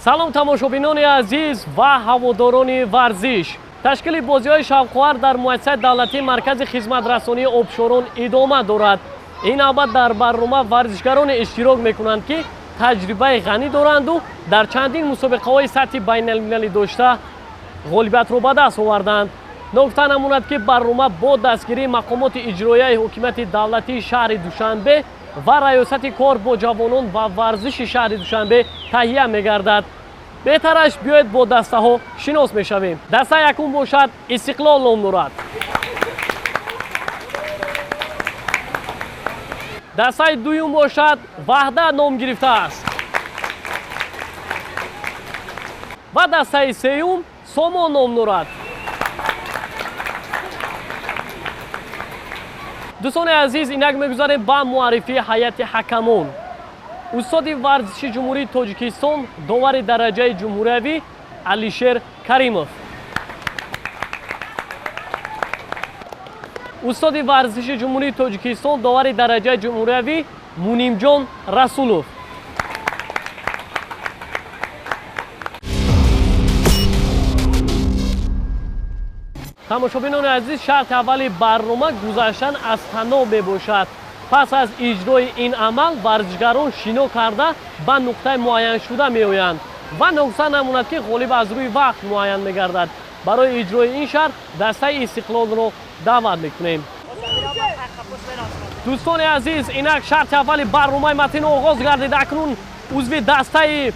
Салом тамошобинони азиз ва ҳаводорони варзиш. Ташкили бозиҳои шавқовар дар муассисаи давлатии маркази хизматрасонии обшорон идома дорад. Ин навбат дар барнома варзишгароне иштирок мекунанд, ки таҷрибаи ғанӣ доранду дар чандин мусобиқаҳои сатҳи байналмилалӣ дошта ғолибиятро ба даст оварданд. Ногуфта намонад, ки барнома бо дастгирии мақомоти иҷроияи ҳокимияти давлатии шаҳри Душанбе ва раёсати кор бо ҷавонон ва варзиши шаҳри Душанбе таҳия мегардад. Беҳтараш биёед бо дастаҳо шинос мешавем. Дастаи якум бошад Истиқлол ном дорад. Дастаи дуюм бошад Ваҳдат ном гирифтааст. Ва дастаи сеюм Сомон ном дорад. Дӯстони азиз, инак мегузарем ба муаррифии ҳайати ҳакамон. Устоди варзиши Ҷумҳурии Тоҷикистон, довари дараҷаи ҷумҳуриявӣ Алишер Каримов. Устоди варзиши Ҷумҳурии Тоҷикистон, довари дараҷаи ҷумҳуриявӣ Мунимҷон Расулов. Тамошобинони азиз, шарти аввали барнома гузаштан аз таноб мебошад. Пас аз иҷрои ин амал варзишгарон шино карда ба нуқтаи муайяншуда меоянд ва ногуфта намонад, ки ғолиб аз рӯи вақт муайян мегардад. Барои иҷрои ин шарт дастаи Истиқлолро даъват мекунем. Дӯстони азиз, инак шарти аввали барномаи матин оғоз гардид. Акнун узви дастаи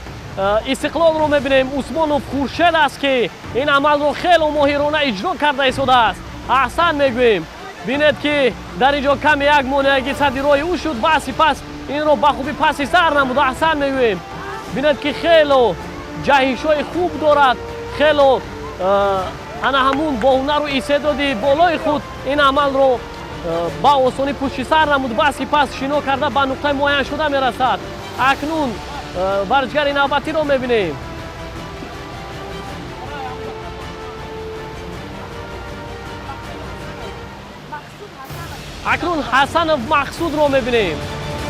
Истиқлолро мебинем. Усмонов Хуршед аст, ки ин амалро хело моҳирона иҷро карда истодааст. Аҳсан мегӯем. Бинед, ки дар ин ҷо каме як монеаги садди роҳи ӯ шуд ва сипас инро ба хубӣ паси сар намуд. Аҳсан мегӯем. Бинед, ки хело ҷаҳишҳои хуб дорад, хело ана ҳамун бо ҳунару истеъдоди болои худ ин амалро ба осонӣ пушти сар намуд ва сипас шино карда ба нуқтаи муайяншуда мерасад. Акнун варзишгари навбатиро мебинем. Акнун Ҳасанов Мақсудро мебинем,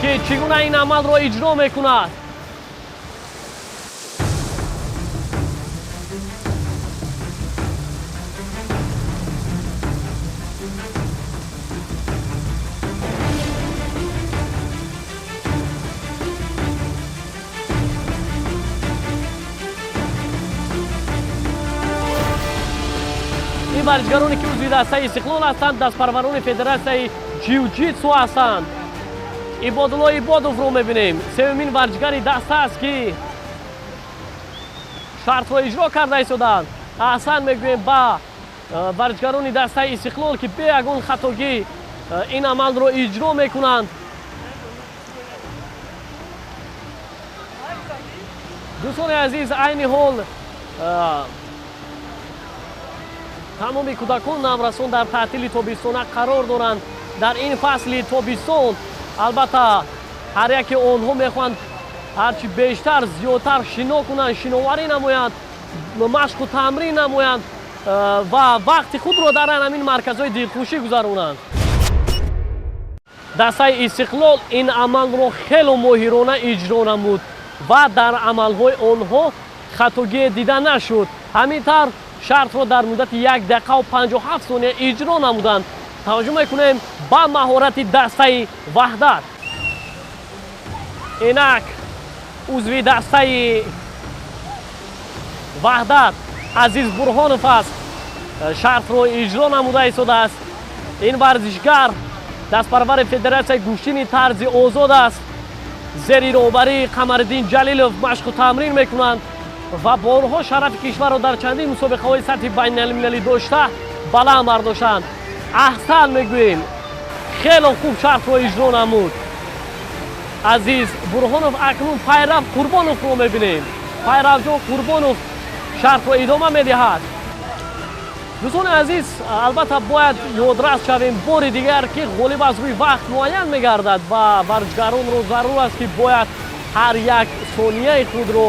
ки чӣ гуна ин амалро иҷро мекунад. Ин варзишгароне, ки узви дастаи Истиқлол ҳастанд, дастпарварони федератсияи ҷиу-ҷитсу ҳастанд. Ибодулло Ибодовро мебинем. Сеюмин варзишгари даста аст, ки шартро иҷро карда истодаанд. Аҳсан мегӯем ба варзишгарони дастаи Истиқлол, ки бе ягон хатогӣ ин амалро иҷро мекунанд. Дӯстони азиз, айни ҳол тамоми кӯдакон наврасон дар таътили тобистона қарор доранд. Дар ин фасли тобистон албатта ҳар яке онҳо мехоҳанд ҳарчи бештар зиёдтар шино кунанд, шиноварӣ намоянд, машқу тамрин намоянд ва вақти худро дар ҳамин марказҳои дилхушӣ гузаронанд. Дастаи Истиқлол ин амалро хело моҳирона иҷро намуд ва дар амалҳои онҳо хатогие дида нашуд. Ҳамин тавр шартро дар муддати 1 дақиқаву 57 сония иҷро намуданд. Таваҷҷӯҳ мекунем ба маҳорати дастаи Ваҳдат. Инак узви дастаи Ваҳдат Азиз Бурҳонов аст, шартро иҷро намуда истодааст. Ин варзишгар дастпарвари федератсияи гӯштини тарзи озод аст. Зери роҳбарии Қамариддин Ҷалилов машқу тамрин мекунанд ва борҳо шарафи кишварро дар чандин мусобиқаҳои сатҳи байналмилалӣ дошта баланд бардоштанд. Аҳсан мегӯем, хело хуб шартро иҷро намуд Азиз Бурҳонов. Акнун Пайрав Қурбоновро мебинем. Пайравҷон Қурбонов шартро идома медиҳад. Дӯстони азиз, албатта бояд ёдрас шавем бори дигар, ки ғолиб аз рӯи вақт муайян мегардад ва варзишгаронро зарур аст, ки бояд ҳар як сонияи худро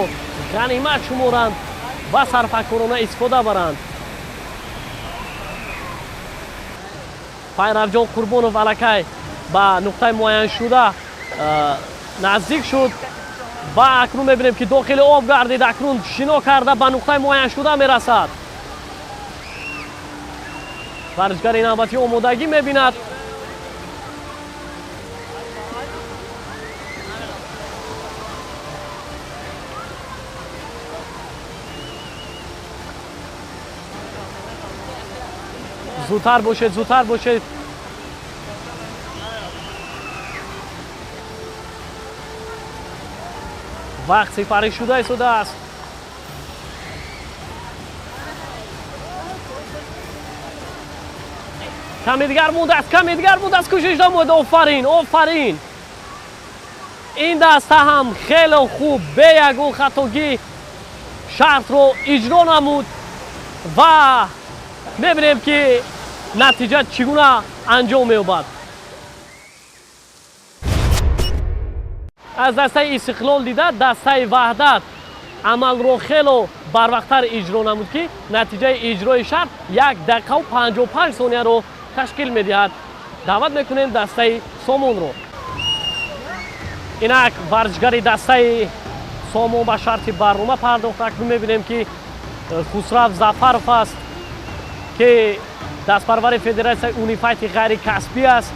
ғанимат шуморанд ва сарфакорона истифода баранд. Пайравҷон Қурбонов аллакай ба нуқтаи муайяншуда наздик шуд Ва акнун мебинем, ки дохили об гардид. Акнун шино карда ба нуқтаи муайяншуда мерасад. Варзишгари навбатӣ омодагӣ мебинад. Зудтар бошед, зудтар бошед. Вақт сипарӣ шуда истодааст. Каме дигар мондааст, каме дигар мондааст. Кӯшиш намоед. Офарин, офарин. Ин даста ҳам хеле хуб, бе ягон хатогӣ шартро иҷро намуд ва мебинем, ки натиҷа чӣ гуна анҷом меёбад. Аз дастаи Истиқлол дида, дастаи Ваҳдат амалро хело барвақттар иҷро намуд, ки натиҷаи иҷрои шарт 1 дақиқаву 55 сонияро ташкил медиҳад. Даъват мекунем дастаи Сомонро. Инак варзишгари дастаи Сомон ба шарти барнома пардохт. Акнун мебинем, ки Хусрав Зафаров аст, ки дастпарвари федератсияи унифайти ғайрикасбӣ аст.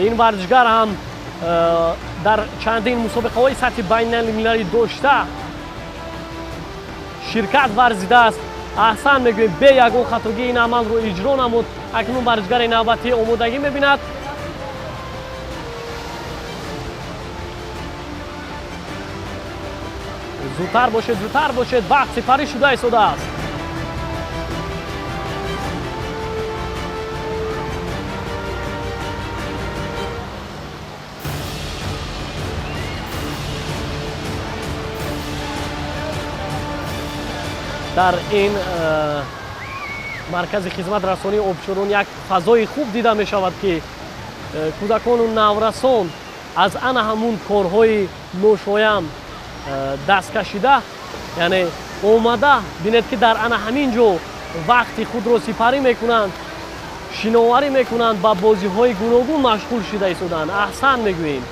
Ин варзишгар ҳам дар чандин мусобиқаҳои сатҳи байналмилалӣ дошта ширкат варзидааст. Аҳсан мегӯем, бе ягон хатогӣ ин амалро иҷро намуд. Акнун варзишгари навбатӣ омодагӣ мебинад. Зудтар бошед, зудтар бошед, вақт сипарӣ шуда истодааст. Дар ин маркази хизматрасонии обшорон як фазои хуб дида мешавад, ки кӯдакону наврасон аз ана ҳамун корҳои ношоям даст кашида, яъне омада бинед, ки дар ана ҳамин ҷо вақти худро сипарӣ мекунанд, шиноварӣ мекунанд, ба бозиҳои гуногун машғул шида истоданд. Аҳсан мегӯем.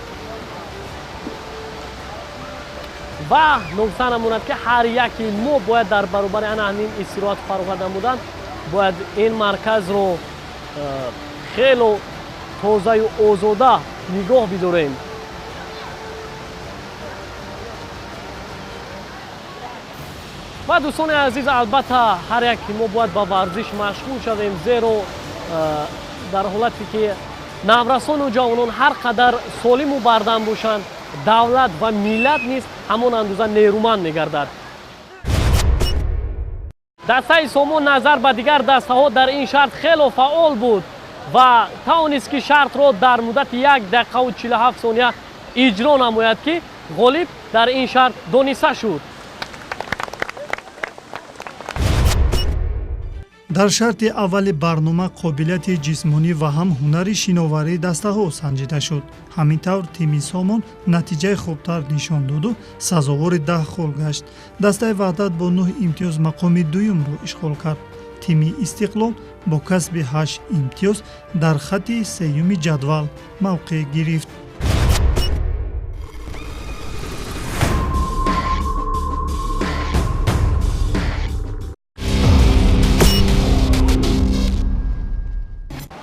Ва ногуфта намонад, ки ҳар яки мо бояд дар баробари ана ҳамин истироҳату фароғат намудан бояд ин марказро хело тозаю озода нигоҳ бидорем. Ва дӯстони азиз, албатта, ҳар яки мо бояд ба варзиш машғул шавем, зеро дар ҳолате ки наврасону ҷавонон ҳар қадар солиму бардам бошанд, давлат ва миллат низ ҳамон андоза нерӯманд мегардад. Дастаи Сомон назар ба дигар дастаҳо дар ин шарт хело фаъол буд ва тавонист, ки шартро дар муддати 1 дақиқаву 47 сония иҷро намояд, ки ғолиб дар ин шарт дониста шуд. Дар шарти аввали барнома қобилияти ҷисмонӣ ва ҳам ҳунари шиноварии дастаҳо санҷида шуд. Ҳамин тавр, тими Сомон натиҷаи хубтар нишон доду сазовори 10 хол гашт. Дастаи Ваҳдат бо 9 имтиёз мақоми дуюмро ишғол кард. Тими Истиқлол бо касби 8 имтиёз дар хатти сеюми ҷадвал мавқеъ гирифт.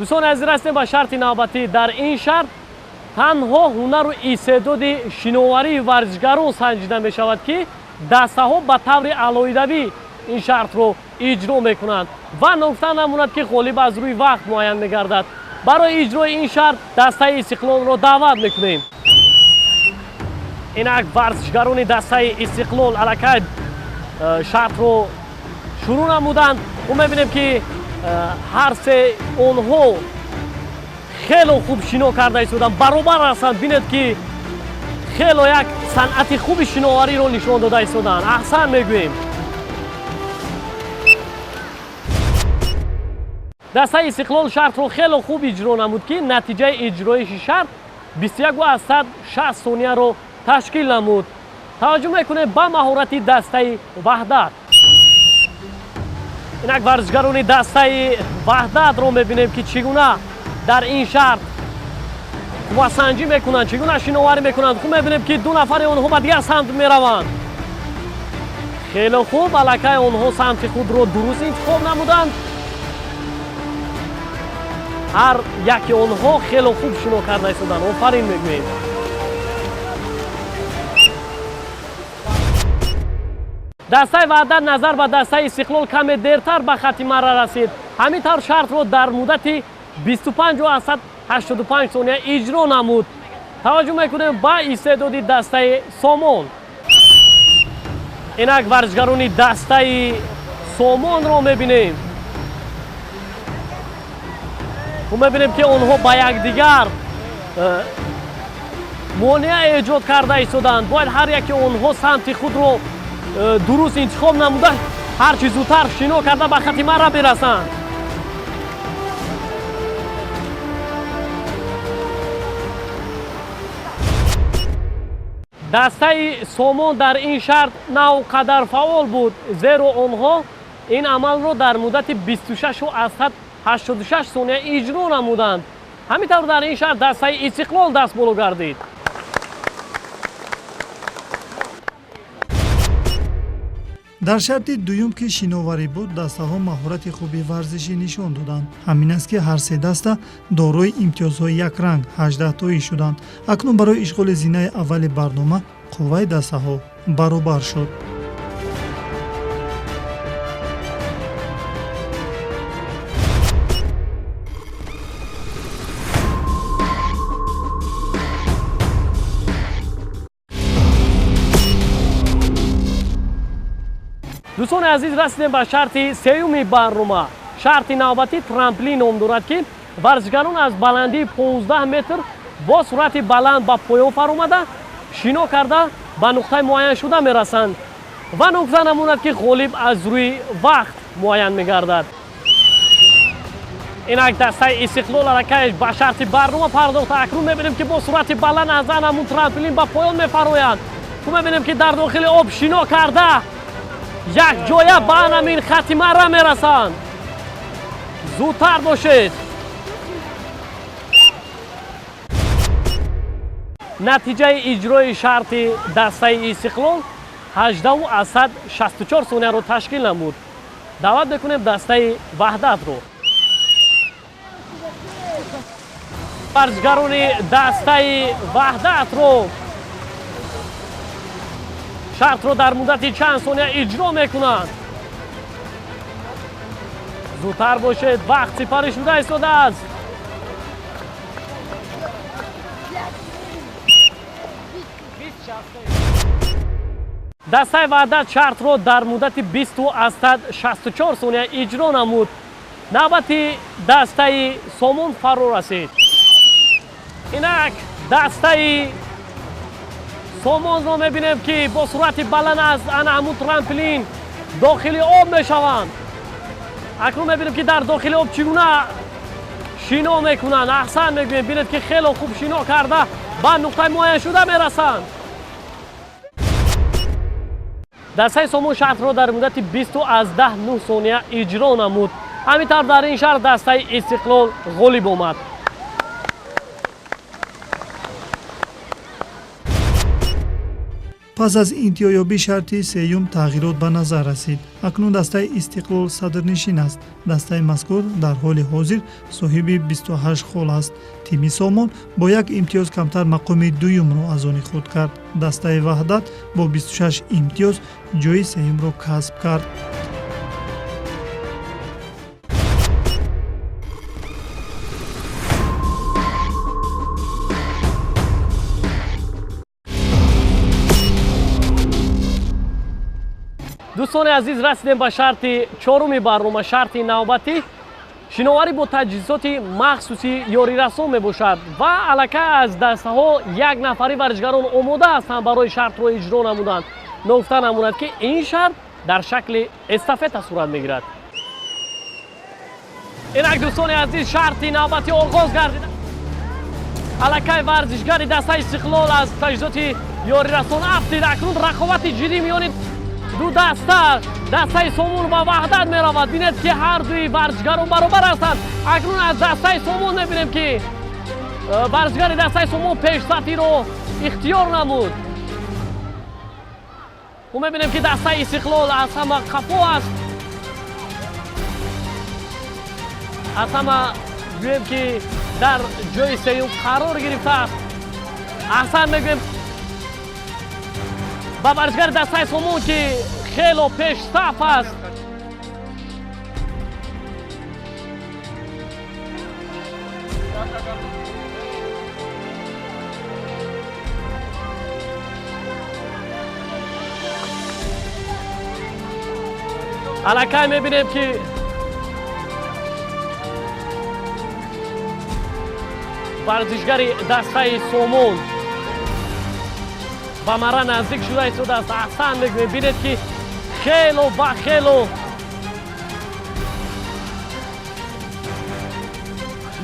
Дӯстони азиз, расидем ба шарти навбатӣ. Дар ин шарт танҳо ҳунару истеъдоди шиноварии варзишгарон санҷида мешавад, ки дастаҳо ба таври алоҳидавӣ ин шартро иҷро мекунанд. Ва ногуфта намонад, ки ғолиб аз рӯи вақт муайян мегардад. Барои иҷрои ин шарт дастаи Истиқлолро даъват мекунем. Инак варзишгарони дастаи Истиқлол аллакай шартро шурӯъ намуданд. Мо мебинем, ки ҳар се онҳо хело хуб шино карда истоданд, баробар ҳастанд. Бинед, ки хело як санъати хуби шиновариро нишон дода истоданд. Аҳсан мегӯем. Дастаи Истиқлол шартро хело хуб иҷро намуд, ки натиҷаи иҷроиши шарт 21,60 сонияро ташкил намуд. Таваҷҷӯҳ мекунем ба маҳорати дастаи Ваҳдат. Инак варзишгарони дастаи Ваҳдатро мебинем, ки чӣ гуна дар ин шарт Қуввасанҷӣ мекунанд, чӣ гуна шиноварӣ мекунанд. Хуб мебинем, ки ду нафари онҳо ба дигар самт мераванд. Хеле хуб, аллакай онҳо самти худро дуруст интихоб намуданд. Ҳар яке онҳо хеле хуб шино карда истоданд. Офарин мегӯем. Дастаи Ваҳдат назар ба дастаи Истиқлол каме дертар ба хатти марра расид. Ҳамин тавр шартро дар муддати 25,85 сония иҷро намуд. Таваҷҷӯҳ мекунем ба истеъдоди дастаи Сомон. Инак варзишгарони дастаи Сомонро мебинем. Хуб мебинем, ки онҳо ба якдигар монеа эҷод карда истоданд. Бояд ҳар яке онҳо самти худро дуруст интихоб намуда, ҳарчи зудтар шино карда ба хатти марра бирасанд. Дастаи Сомон дар ин шарт на он қадар фаъол буд, зеро онҳо ин амалро дар муддати 26,86 сония иҷро намуданд. Ҳамин тавр дар ин шарт дастаи Истиқлол даст боло гардид. Дар шарти дуюм, ки шиноварӣ буд, дастаҳо маҳорати хуби варзишӣ нишон доданд. Ҳамин аст, ки ҳар се даста дорои имтиёзҳои якранг 18тоӣ шуданд. Акнун барои ишғоли зинаи аввали барнома қувваи дастаҳо баробар шуд. Дӯстони азиз, расидем ба шарти сеюми барнома. Шарти навбатӣ трамплин ном дорад, ки варзишгарон аз баландии 15 метр бо суръати баланд ба поён фаромада, шино карда ба нуқтаи муайяншуда мерасанд ва нукта намонад, ки ғолиб аз рӯи вақт муайян мегардад. Инак дастаи Истиқлол аллакай ба шарти барнома пардохта. Акнун мебинем, ки бо суръати баланд аз ҳамун трамплин ба поён мефароянд. Хуб мебинем, ки дар дохили об шино карда якҷоя ба ҳамин хатти марра мерасанд. Зудтар бошед. Натиҷаи иҷрои шарти дастаи Истиқлол 18,64 сонияро ташкил намуд. Даъват мекунем дастаи Ваҳдатро. Варзишгарони дастаи Ваҳдатро шартро дар муддати чанд сония иҷро мекунанд. Зудтар бошед, вақт сипарӣ шуда истодааст. Дастаи Ваҳдат шартро дар муддати 20,64 сония иҷро намуд. Навбати дастаи Сомон фаро расид. Инак дастаи Сомонро мебинем, ки бо суръати баланд аз ана ҳамун трамплин дохили об мешаванд. Акнун мебинем, ки дар дохили об чӣ гуна шино мекунанд. Аҳсан мегӯем, бинед, ки хело хуб шино карда ба нуқтаи муайяншуда мерасанд. Дастаи Сомон шартро дар муддати 20,9 сония иҷро намуд. Ҳамин тавр дар ин шарт дастаи Истиқлол ғолиб омад. Пас аз интиҳоёбии шарти сеюм тағйирот ба назар расид. Акнун дастаи Истиқлол садрнишин аст. Дастаи мазкур дар ҳоли ҳозир соҳиби 28 хол аст. Тими Сомон бо як имтиёз камтар мақоми дуюмро аз они худ кард. Дастаи Ваҳдат бо 26 имтиёз ҷои сеюмро касб кард. Дӯстони азиз, расидем ба шарти чоруми барнома. Шарти навбатӣ шиноварӣ бо таҷҳизоти махсуси ёрирасон мебошад ва аллакай аз дастаҳо як нафари варзишгарон омода ҳастанд барои шартро иҷро намуданд. Ногуфта намонад, ки ин шарт дар шакли эстафета сурат мегирад. Инак дӯстони азиз, шарти навбатӣ оғоз гардид. Аллакай варзишгари дастаи Истиқлол аз таҷҳизоти ёрирасон афтид. Акнун рақобати ҷиддӣ миёни ду даста, дастаи Сомон ва Ваҳдат меравад. Бинед, ки ҳар дуи варзишгарон баробар ҳастанд. Акнун аз дастаи Сомон мебинем, ки Варзишгари дастаи Сомон пешсафиро ихтиёр намуд. Мо мебинем, ки дастаи Истиқлол аз ҳама қафо аст, аз ҳама гӯем, ки дар ҷои сеюм қарор гирифтааст. Аҳсан мегӯем ба варзишгари дастаи Сомон, ки хело пешсаф аст. Аллакай мебинем, ки варзишгари дастаи Сомон ба мара наздик шуда истодааст. Аҳсан мегӯем, бинед, ки хело ва хело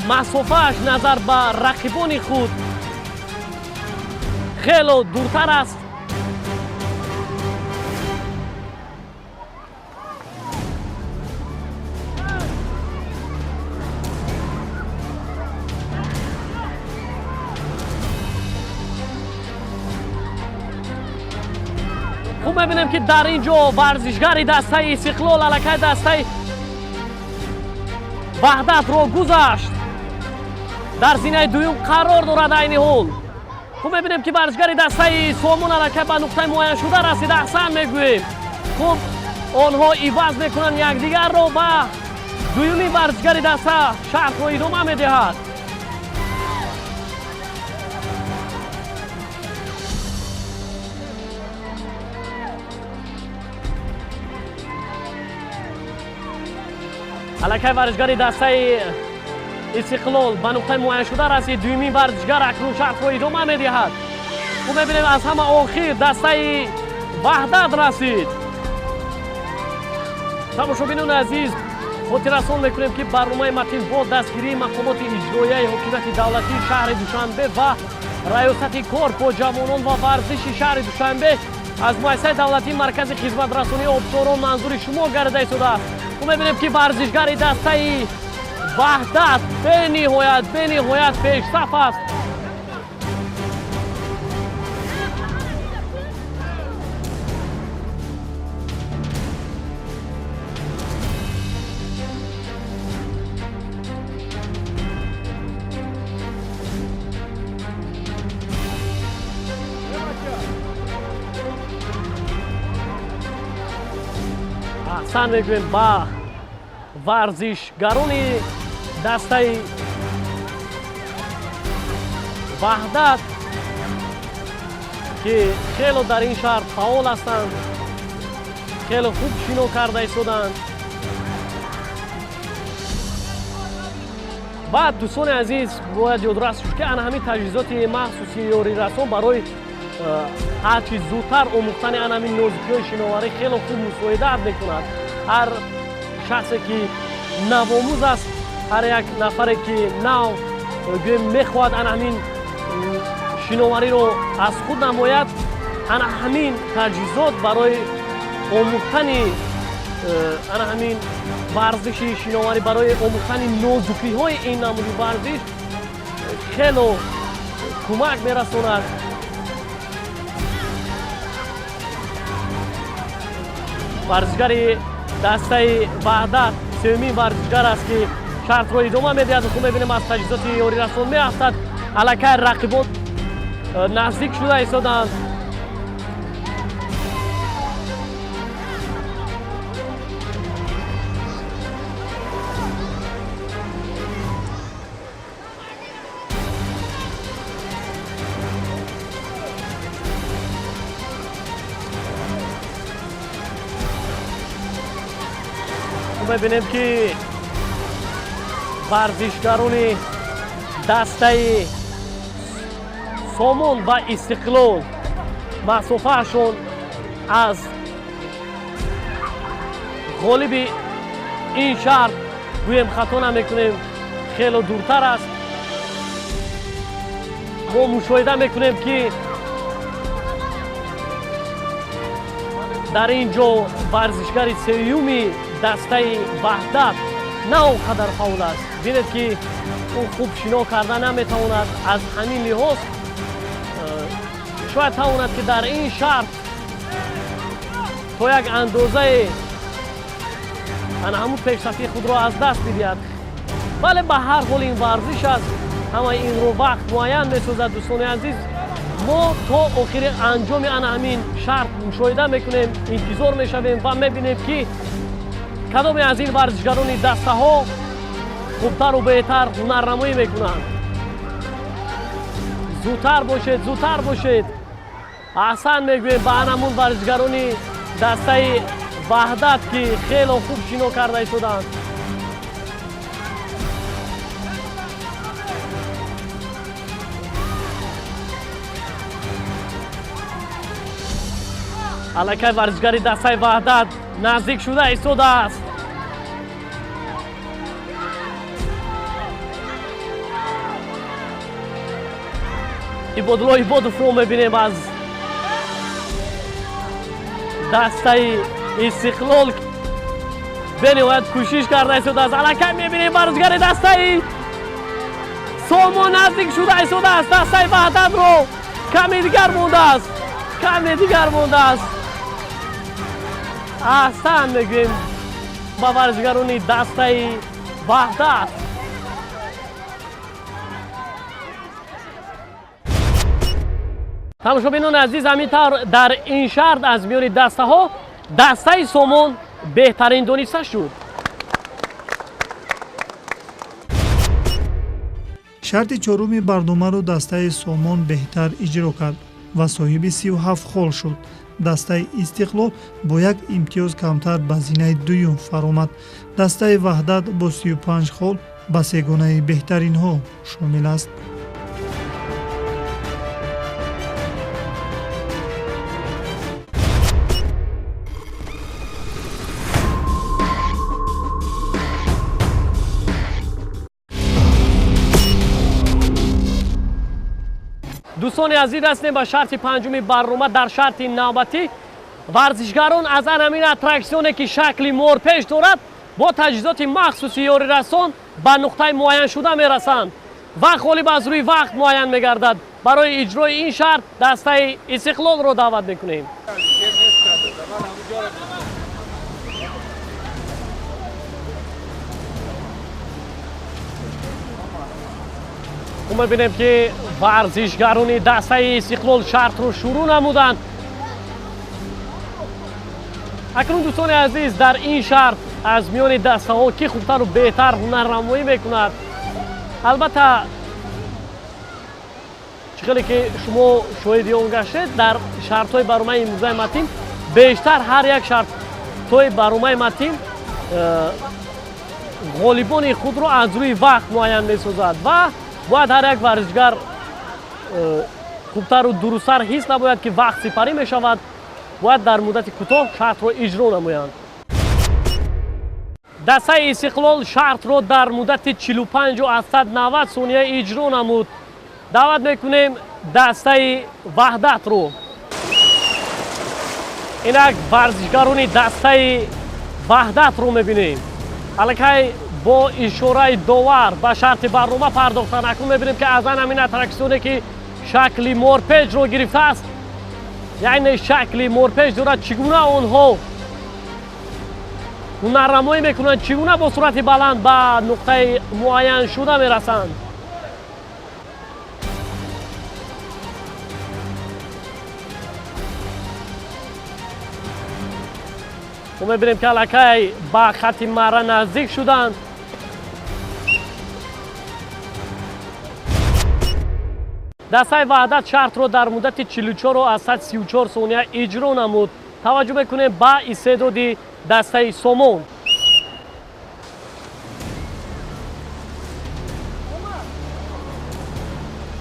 масофааш назар ба рақибони худ хело дуртар аст. Хуб, мебинем, ки дар ин ҷо варзишгари дастаи Истиқлол аллакай дастаи Ваҳдатро гузашт, дар зинаи дуюм қарор дорад айни ҳол. Хуб, мебинем, ки варзишгари дастаи Сомон аллакай ба нуқтаи муайяншуда расида. Аҳсан мегӯем. Хуб, онҳо иваз мекунанд якдигарро ва дуюми варзишгари даста шартро идома медиҳад. Аллакай варзишгари дастаи Истиқлол ба нуқтаи муайяншуда расид. Дуюмин варзишгар акнун шартро идома медиҳад. Хуб, мебинем, аз ҳама охир дастаи Ваҳдат расид. Тамошобинони азиз, хотиррасон мекунем, ки барномаи Матин бо дастгирии мақомоти иҷроияи ҳокимияти давлатии шаҳри Душанбе ва Раёсати кор бо ҷавонон ва варзиши шаҳри Душанбе аз муассисаи давлатии Маркази хизматрасонии обшорон манзури шумо гардида истодааст. Хуб, мебинем, ки варзишгари дастаи Ваҳдат бениҳоят, бениҳоят пешсаф аст. Аҳсан мегӯем ба варзишгарони дастаи Ваҳдат, ки хело дар ин шаҳр фаъол ҳастанд, хеле хуб шино карда истоданд. Баъд, дӯстони азиз, бояд ёдрас шуд, ки ана ҳамин таҷҳизоти махсуси ёрирасон барои ҳарчи зудтар омӯхтани ана ҳамин нозукиҳои шиноварӣ хело хуб мусоидат мекунад. Ҳар шахсе, ки навомӯз аст, ҳар як нафаре, ки нав гӯем мехоҳад ана ҳамин шиновариро аз худ намояд, ана ҳамин таҷҳизот барои омӯхтани ана ҳамин варзиши шиноварӣ, барои омӯхтани нозукиҳои ин намуди варзиш хело кӯмак мерасонад. Варзишгари дастаи Ваҳдат сеюмин варзишгар аст, ки шартро идома медиҳад. Хуб, мебинем, аз таҷҳизоти ёрирасон меафтад. Аллакай рақибон наздик шуда истоданд. Мебинем, ки варзишгарони дастаи Сомон ва Истиқлол масофаашон аз ғолиби ин шаҳр, гӯем хато намекунем, хело дуртар аст. Мо мушоҳида мекунем, ки дар ин ҷо варзишгари сеюми дастаи Ваҳдат На он қадар фаъол аст. Бинед, ки ӯ хуб шино карда наметавонад. Аз ҳамин лиҳоз шояд тавонад, ки дар ин шарт то як андозае ана ҳамун пешсафии худро аз даст бидиҳад. Вале ба ҳар ҳол ин варзиш аст, ҳамаи инро вақт муайян месозад. Дӯстони азиз, мо то охири анҷоми ана ҳамин шарт мушоҳида мекунем, интизор мешавем ва мебинем, ки кадоме аз ин варзишгарони дастаҳо хубтару беҳтар ҳунарнамоӣ мекунанд. Зудтар бошед, зудтар бошед! Аҳсан мегӯем ба анамун варзишгарони дастаи Ваҳдат, ки хело хуб шино карда истоданд. Аллакай варзишгари дастаи Ваҳдат наздик шуда истодааст. Ибодулло Ибодовро мебинем аз дастаи Истиқлол, бениҳоят кӯшиш карда истодааст. Аллакай мебинем, варзишгари дастаи Сомон наздик шуда истодааст дастаи Ваҳдатро. Каме дигар мондааст, каме дигар мондааст. Аҳсан мегӯем ба варзишгарони дастаи Ваҳдат. Тамошобинони азиз, ҳамин тавр дар ин шарт аз миёни дастаҳо дастаи Сомон беҳтарин дониста шуд. Шарти чоруми барномаро дастаи Сомон беҳтар иҷро кард ва соҳиби 37 хол шуд. Дастаи Истиқлол бо як имтиёз камтар ба зинаи дуюм фаромад. Дастаи Ваҳдат бо 35 хол ба сегонаи беҳтаринҳо шомил аст. Дӯстони азиз, ҳастем ба шарти панҷуми барнома. Дар шарти навбатӣ варзишгарон аз ан ҳамин аттраксионе, ки шакли морпеш дорад, бо таҷҳизоти махсуси ёрирасон ба нуқтаи муайяншуда мерасанд ва ғолиб аз рӯи вақт муайян мегардад. Барои иҷрои ин шарт дастаи Истиқлолро даъват мекунем. Мебинем, ки варзишгарони дастаи Истиқлол шартро шурӯъ намуданд. Акнун, дӯстони азиз, дар ин шарт аз миёни дастаҳо кӣ хубтару беҳтар ҳунарнамоӣ мекунад? Албатта, чӣ хеле ки шумо шоҳиди он гаштед, дар шартҳои барномаи имрӯзаи Матин бештар ҳар як шартҳои барномаи Матин ғолибони худро аз рӯи вақт муайян месозад ва бояд ҳар як варзишгар хубтару дурусттар ҳис набояд, ки вақт сипарӣ мешавад, бояд дар муддати кӯтоҳ шартро иҷро намоянд. Дастаи Истиқлол шартро дар муддати 45,90 сония иҷро намуд. Даъват мекунем дастаи Ваҳдатро. Инак варзишгарони дастаи Ваҳдатро мебинем, аллакай бо ишораи довар ба шарти барнома пардохтанд. Акнун мебинем, ки аз ан ҳамин аттраксионе, ки шакли морпеҷро гирифтааст, яъне шакли морпеҷ дорад, чӣ гуна онҳо ҳунарнамоӣ мекунанд, чӣ гуна бо суръати баланд ба нуқтаи муайяншуда мерасанд. Мо мебинем, ки аллакай ба хатти мара наздик шуданд. Дастаи Ваҳдат шартро дар муддати 44,34 сония иҷро намуд. Таваҷҷӯҳ мекунем ба истеъдоди дастаи Сомон.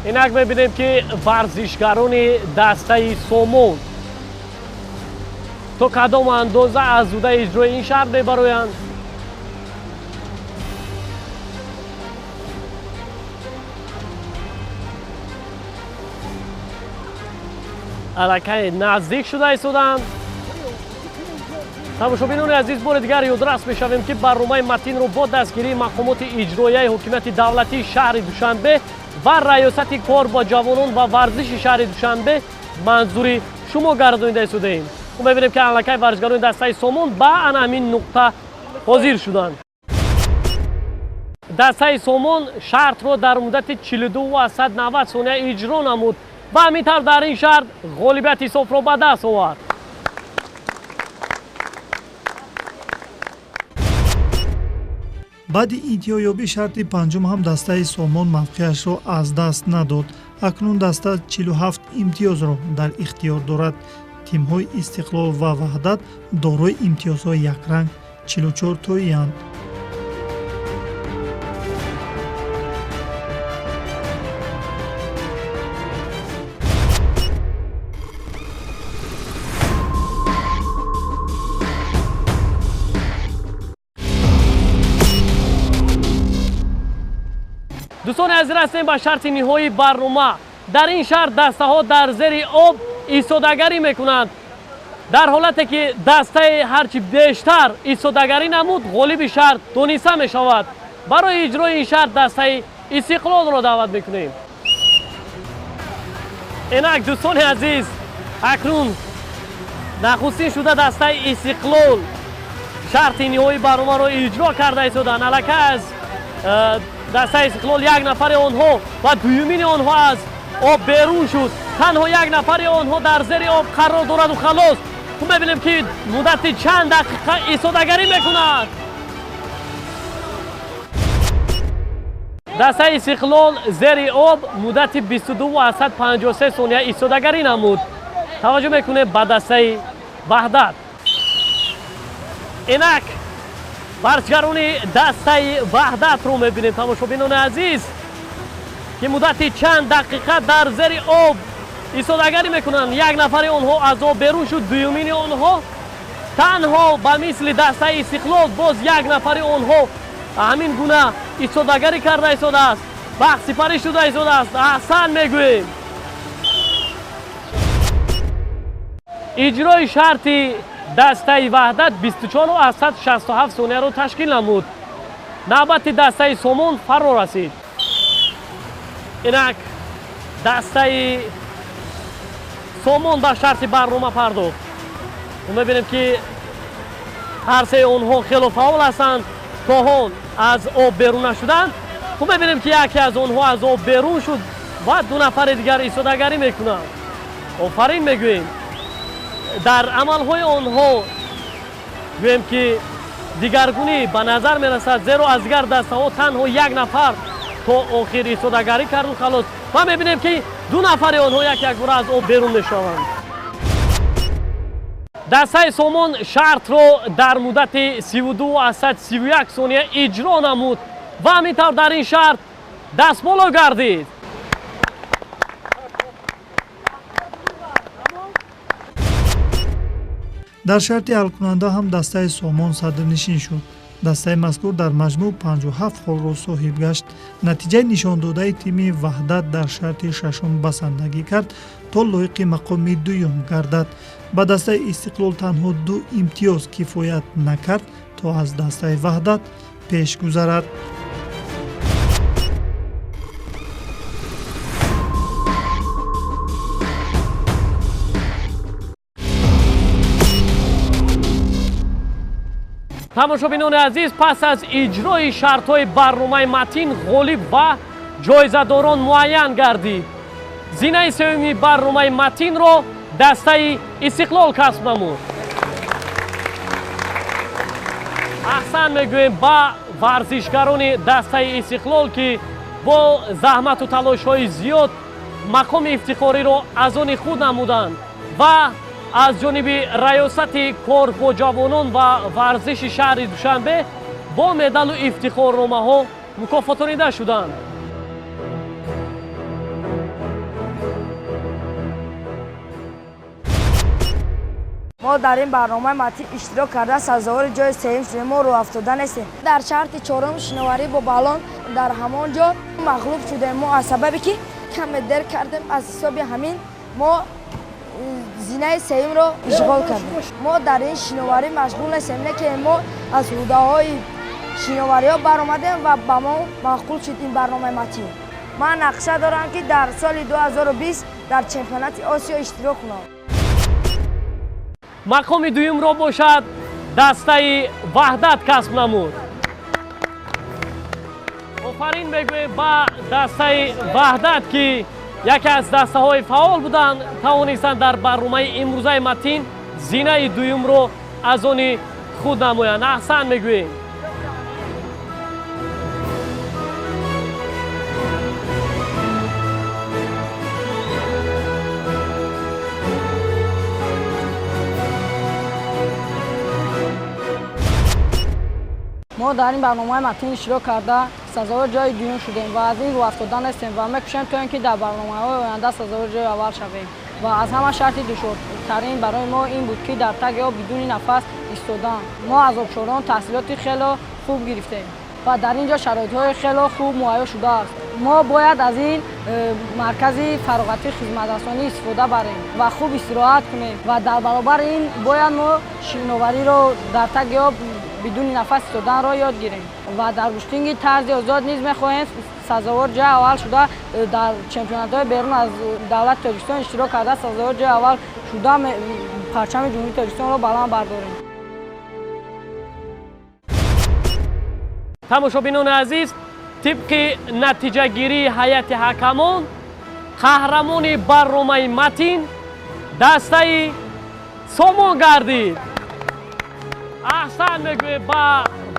Инак мебинем, ки варзишгарони дастаи Сомон то кадом андоза аз зудаи иҷрои ин шарт мебароянд. Аллакай наздик шуда истоданд. Тамошобинони азиз, бори дигар ёдрас мешавем, ки барномаи Матинро бо дастгирии мақомоти иҷроияи ҳокимияти давлатии шаҳри Душанбе ва Раёсати кор бо ҷавонон ва варзиши шаҳри Душанбе манзури шумо гардонида истодаем. Мебинем, ки аллакай варзишгарони дастаи Сомон ба ана ҳамин нуқта ҳозир шуданд. Дастаи Сомон шартро дар муддати 42,90 сония иҷро намуд ва ҳамин тавр дар ин шарт ғолибияти ҳисобро ба даст овард. Баъди интиҳоёбии шарти панҷум ҳам дастаи Сомон мавқеашро аз даст надод. Акнун даста 47 имтиёзро дар ихтиёр дорад. Тимҳои Истиқлол ва Ваҳдат дорои имтиёзҳои якранг 44 тоиянд. Дӯстони азиз, расидем ба шарти ниҳоии барнома. Дар ин шарт дастаҳо дар зери об истодагарӣ мекунанд. Дар ҳолате ки дастаи ҳарчи бештар истодагарӣ намуд, ғолиби шарт дониста мешавад. Барои иҷрои ин шарт дастаи Истиқлолро даъват мекунем. Инак, дӯстони азиз, акнун нахустин шуда дастаи Истиқлол шарти ниҳоии барномаро иҷро карда истоданд. Аллакай аз дастаи Истиқлол як нафари онҳо ва дуюмини онҳо аз об берун шуд. Танҳо як нафари онҳо дар зери об қарор дораду халос. Мебинем, ки муддати чанд дақиқа истодагарӣ мекунад. Дастаи Истиқлол зери об муддати 22,53 сония истодагарӣ намуд. Таваҷҷӯҳ мекунем ба дастаи Ваҳдат. Инак, варзишгарони дастаи Ваҳдатро мебинем, тамошобинони азиз, ки муддати чанд дақиқа дар зери об истодагарӣ мекунанд. Як нафари онҳо аз об берун шуд, дуюмини онҳо танҳо ба мисли дастаи Истиқлол боз як нафари онҳо ҳамин гуна истодагарӣ карда истодааст, вақт сипарӣ шуда истодааст. Аҳсан мегӯем. Иҷрои шарти дастаи Ваҳдат 24,67 сонияро ташкил намуд. Навбати дастаи Сомон фаро расид. Инак, дастаи Сомон ба шарти барнома пардохт. Мебинем, ки ҳар сеи онҳо хело фаъол ҳастанд, то ҳол аз об берун нашуданд. Мебинем, ки яке аз онҳо аз об берун шуд ва ду нафари дигар истодагарӣ мекунанд. Офарин мегӯем. Дар амалҳои онҳо гӯем, ки дигаргунӣ ба назар мерасад, зеро аз дигар дастаҳо танҳо як нафар то охир истодагарӣ карду халос. Ва мебинем, ки ду нафари онҳо як якбора аз об берун мешаванд. Дастаи Сомон шартро дар муддати 32,31 сония иҷро намуд ва ҳамин тавр дар ин шарт дастболо гардид. Дар шарти ҳалкунанда ҳам дастаи Сомон садрнишин шуд. Дастаи мазкур дар маҷмӯъ 57 холро соҳиб гашт. Натиҷаи нишондодаи тими Ваҳдат дар шарти шашум басандагӣ кард, то лоиқи мақоми дуюм гардад. Ба дастаи Истиқлол танҳо ду имтиёз кифоят накард, то аз дастаи Ваҳдат пеш гузарад. Тамошобинони азиз, пас аз иҷрои шартҳои барномаи Матин ғолиб ва ҷоизадорон муайян гардид. Зинаи сеюми барномаи Матинро дастаи Истиқлол касб намуд. Аҳсан мегӯем ба варзишгарони дастаи Истиқлол, ки бо заҳмату талошҳои зиёд мақоми ифтихориро аз они худ намуданд ва аз ҷониби Раёсати кор бо ҷавонон ва варзиши шаҳри Душанбе бо медалу ифтихорномаҳо мукофотонида шуданд. Мо дар ин барномаи Матин иштирок карда, сазовори ҷои сеюм шудем. Мо рӯҳафтода нестем. Дар шарти чорум шиноварӣ бо балон дар ҳамон ҷо мағлуб шудем. Мо аз сабабе ки каме дер кардем, аз ҳисоби ҳамин мо Зинаи сеюмро ишғол кардем. Мо дар ин шиноварӣ машғул нестем, лекин мо аз ҳудаҳои шиновариҳо баромадем ва ба мо маъқул шуд ин барномаи Матин. Ман нақша дорам, ки дар соли 2020 дар чемпионати Осиё иштирок кунам. Мақоми дуюмро бошад дастаи Ваҳдат касб намуд. Офарин мегӯем ба дастаи Ваҳдат, ки яке аз дастаҳои фаъол буданд, тавонистанд дар барномаи имрӯзаи Матин зинаи дуюмро аз они худ намоянд. Аҳсан мегӯем. Мо дар ин барномаи Матин иштирок карда, сазовори ҷои дуюм шудем ва аз ин рӯафтода нестем ва мекӯшем то ин ки дар барномаҳои оянда сазовори ҷои аввал шавем. Ва аз ҳама шарти душвортарин барои мо ин буд, ки дар таги об бидуни нафас истодан. Мо аз обшорон таҳсилоти хело хуб гирифтем ва дар ин ҷо шароитҳои хело хуб муҳайё шудааст. Мо бояд аз ин маркази фароғатии хизматрасонӣ истифода барем ва хуб истироҳат кунем ва дар баробари ин бояд мо шиновариро дар таги об бидуни нафас истоданро ёд гирем ва дар гӯштинги тарзи озод низ мехоҳем сазовор ҷои аввал шуда, дар чемпионатҳои берун аз давлати Тоҷикистон иштирок карда, сазовор ҷои аввал шуда, парчами Ҷумҳурии Тоҷикистонро баланд бардорем. Тамошобинони азиз, тибқи натиҷагирии ҳайати ҳакамон, қаҳрамони барномаи Матин дастаи Сомон гардид. Аҳсан мегӯем ба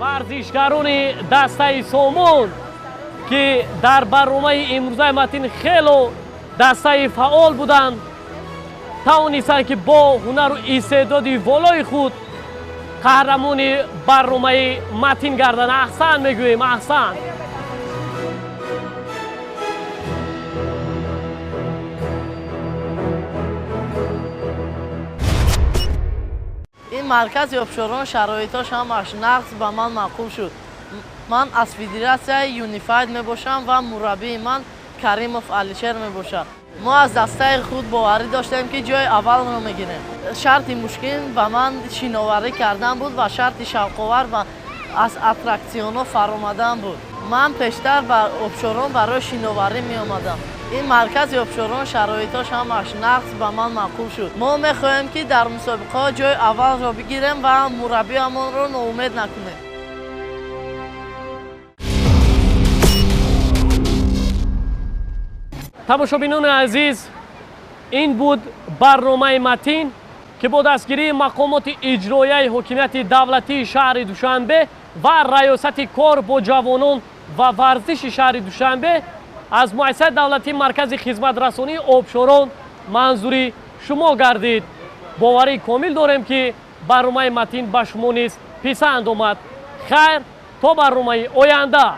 варзишгарони дастаи Сомон, ки дар барномаи имрӯзаи Матин хело дастаи фаъол буданд, тавонистанд, ки бо ҳунару истеъдоди волои худ қаҳрамони барномаи Матин гарданд. Аҳсан мегӯем, аҳсан. Ин маркази обшорон шароитош ҳамаш нағз ба ман маъқул шуд. Ман аз федератсияи Юнифайд мебошам ва мураббии ман Каримов Алишер мебошад. Мо аз дастаи худ боварӣ доштем, ки ҷои аввалро мегирем. Шарти мушкил ба ман шиноварӣ кардан буд ва шарти шавқовар ва аз аттраксионҳо фаромадан буд. Ман пештар ба обшорон барои шиноварӣ меомадам. Ин маркази обшорон шароитош ҳамаш нағз ба ман маъқул шуд. Мо мехоҳем, ки дар мусобиқаҳо ҷои аввалро бигирем ва мураббиамонро ноумед накунем. Тамошобинони азиз, ин буд барномаи Матин, ки бо дастгирии мақомоти иҷроияи ҳокимияти давлатии шаҳри Душанбе ва раёсати кор бо ҷавонон ва варзиши шаҳри Душанбе аз муассисаи давлатии маркази хизматрасонии обшорон манзури шумо гардид. Боварии комил дорем, ки барномаи Матин ба шумо низ писанд омад. Хайр, то барномаи оянда.